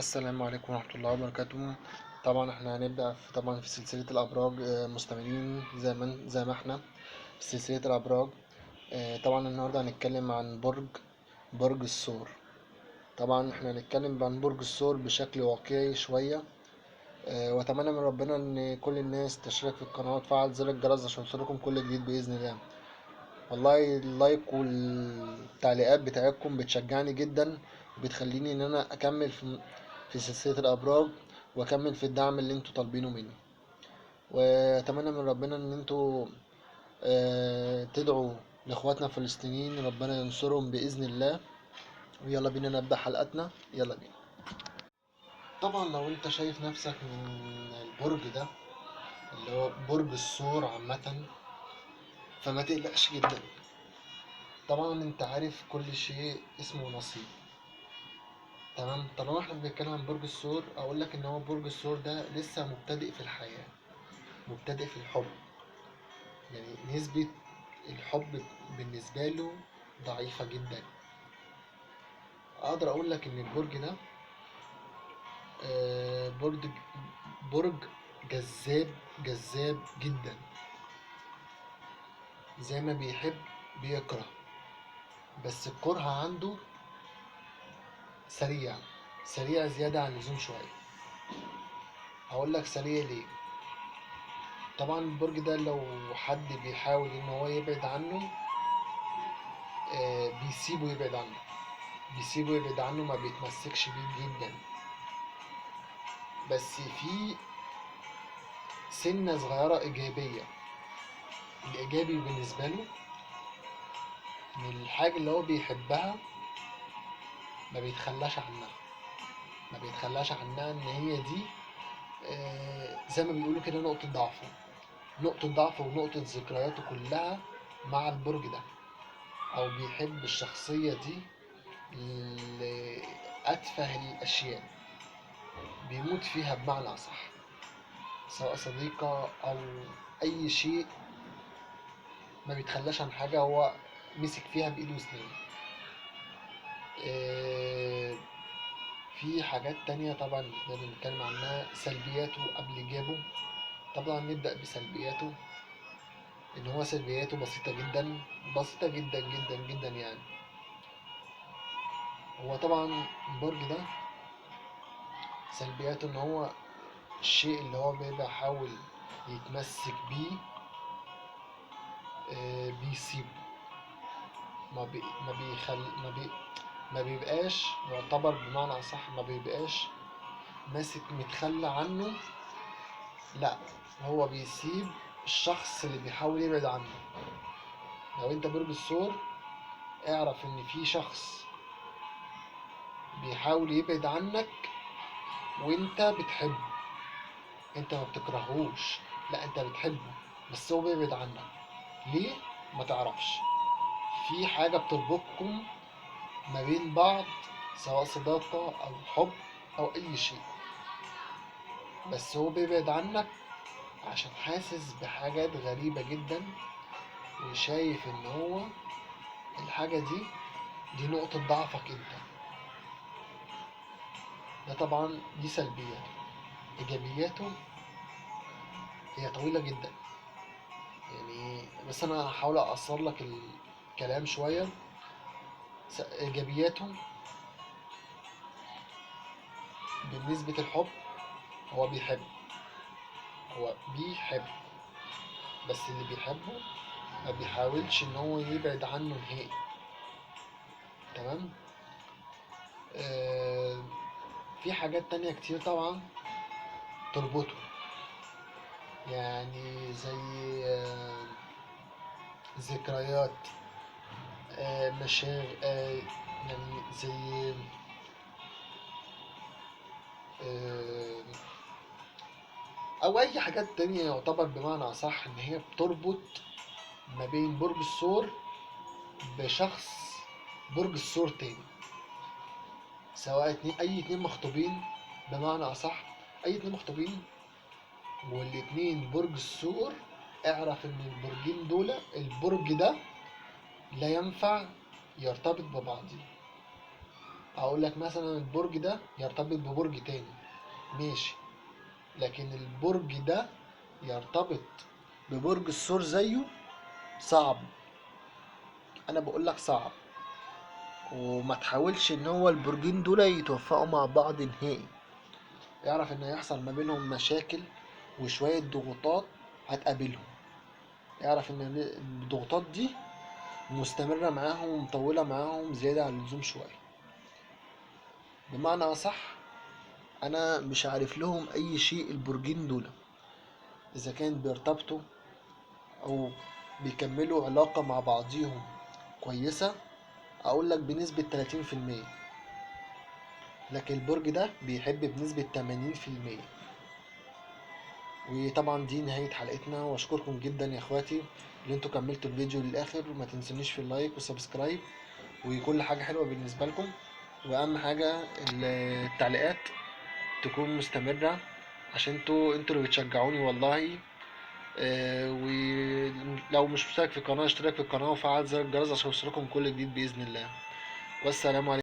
السلام عليكم ورحمة الله وبركاته. طبعا احنا هنبدأ في سلسلة الأبراج، مستمرين زي ما احنا في سلسلة الأبراج. طبعا النهاردة هنتكلم عن برج الثور. طبعا احنا هنتكلم عن برج الثور بشكل واقعي شوية، واتمنى من ربنا ان كل الناس تشترك في القناة وتفعل زر الجرس عشان يوصلكم كل جديد بإذن الله. والله ال like والتعليقات بتاعتكم بتشجعني جدا وبتخليني ان انا اكمل في سلسلة الابراج واكمل في الدعم اللي انتوا طالبينه مني. واتمنى من ربنا ان انتوا تدعوا لاخواتنا الفلسطينيين ربنا ينصرهم باذن الله. ويلا بينا نبدا حلقتنا، يلا بينا. طبعا لو انت شايف نفسك من البرج ده اللي هو برج الثور عامة فما تقلقش جدا. طبعا انت عارف كل شيء اسمه نصيب، تمام؟ طالما احنا بنتكلم عن برج الثور اقول لك ان هو برج الثور ده لسه مبتدئ في الحياة، مبتدئ في الحب، يعني نسبة الحب بالنسبة له ضعيفة جدا. اقدر اقول لك ان البرج ده برج جذاب، جذاب جدا. زي ما بيحب بيكره، بس الكره عنده سريع، سريع زيادة عن اللزوم شوية. هقول لك سريع ليه. طبعا البرج ده لو حد بيحاول ان هو يبعد عنه، بيسيبه يبعد عنه، بيسيبه يبعد عنه، ما بيتمسكش بيه جدا. بس في سنة صغيرة إيجابية. الإيجابي بالنسبة له إن الحاجة اللي هو بيحبها ما بيتخلاش عنها، ما بيتخلاش عنها، إن هي دي زي ما بيقولوا كده نقطة ضعفه، نقطة ضعفه ونقطة ذكرياته كلها مع البرج ده، أو بيحب الشخصية دي لأتفه الأشياء، بيموت فيها بمعنى أصح، سواء صديقة أو أي شيء، ما بيتخلاش عن حاجة هو مسك فيها بإيده وسنانه. في حاجات تانية طبعا نقدر نتكلم عنها، سلبياته قبل إيجابه. طبعا نبدأ بسلبياته، إن هو سلبياته بسيطة جدا، بسيطة جدا جدا جدا. يعني هو طبعا البرج ده سلبياته إن هو الشيء اللي هو بيبقى حاول يتمسك بيه، بيسيبه، ما بيخل ما بيبقاش يعتبر بمعنى أصح، ما بيبقاش ماسك متخلى عنه، لا هو بيسيب الشخص اللي بيحاول يبعد عنه. لو انت برج الثور اعرف ان في شخص بيحاول يبعد عنك وانت بتحبه، انت ما بتكرهوش، لا انت بتحبه، بس هو بيبعد عنك ليه؟ ما تعرفش. في حاجة بتربطكم ما بين بعض، سواء صداقة أو حب أو أي شيء، بس هو بيبعد عنك عشان حاسس بحاجات غريبة جدا، وشايف إن هو الحاجة دي نقطة ضعفك أنت. ده طبعا دي سلبياته. إيجابياته هي طويلة جدا يعني، بس أنا هحاول أقصر لك الكلام شوية. إيجابياته بالنسبة للحب، هو بيحب، هو بيحب، بس اللي بيحبه ما بيحاولش إن هو يبعد عنه نهائي، تمام؟ في حاجات تانية كتير طبعا تربطه، يعني زي ذكريات، مشاعر، يعني زي أو أي حاجات تانية يعتبر بمعنى أصح إن هي بتربط ما بين برج الثور بشخص برج الثور تاني، سواء أي اتنين مخطوبين، بمعنى أصح أي اتنين مخطوبين والاتنين برج الثور، اعرف إن البرجين دول، البرج ده لا ينفع يرتبط ببعضه. اقول لك مثلا البرج ده يرتبط ببرج تاني، ماشي، لكن البرج ده يرتبط ببرج الثور زيه صعب. انا بقول لك صعب، وما تحاولش ان هو البرجين دول يتوفقوا مع بعض نهائي. اعرف ان هيحصل ما بينهم مشاكل وشوية ضغوطات هتقابلهم. اعرف ان الضغوطات دي مستمرة معاهم ومطولة معاهم زيادة عن اللزوم شوية. بمعنى أصح، أنا مش عارف لهم أي شيء البرجين دول، إذا كان بيرتبطوا أو بيكملوا علاقة مع بعضيهم كويسة، أقول لك بنسبة 30%، لكن البرج ده بيحب بنسبة 80%. وطبعا دي نهاية حلقتنا، واشكركم جدا يا اخواتي اللي انتوا كملتوا الفيديو للاخر. وما تنسونيش في ال like وال subscribe وكل حاجة حلوة بالنسبة لكم، واهم حاجة التعليقات تكون مستمرة عشان انتوا اللي بتشجعوني والله. ولو مش مشترك في القناة اشترك في القناة وفعل زر الجرس عشان يوصلكم كل جديد بإذن الله. والسلام عليكم.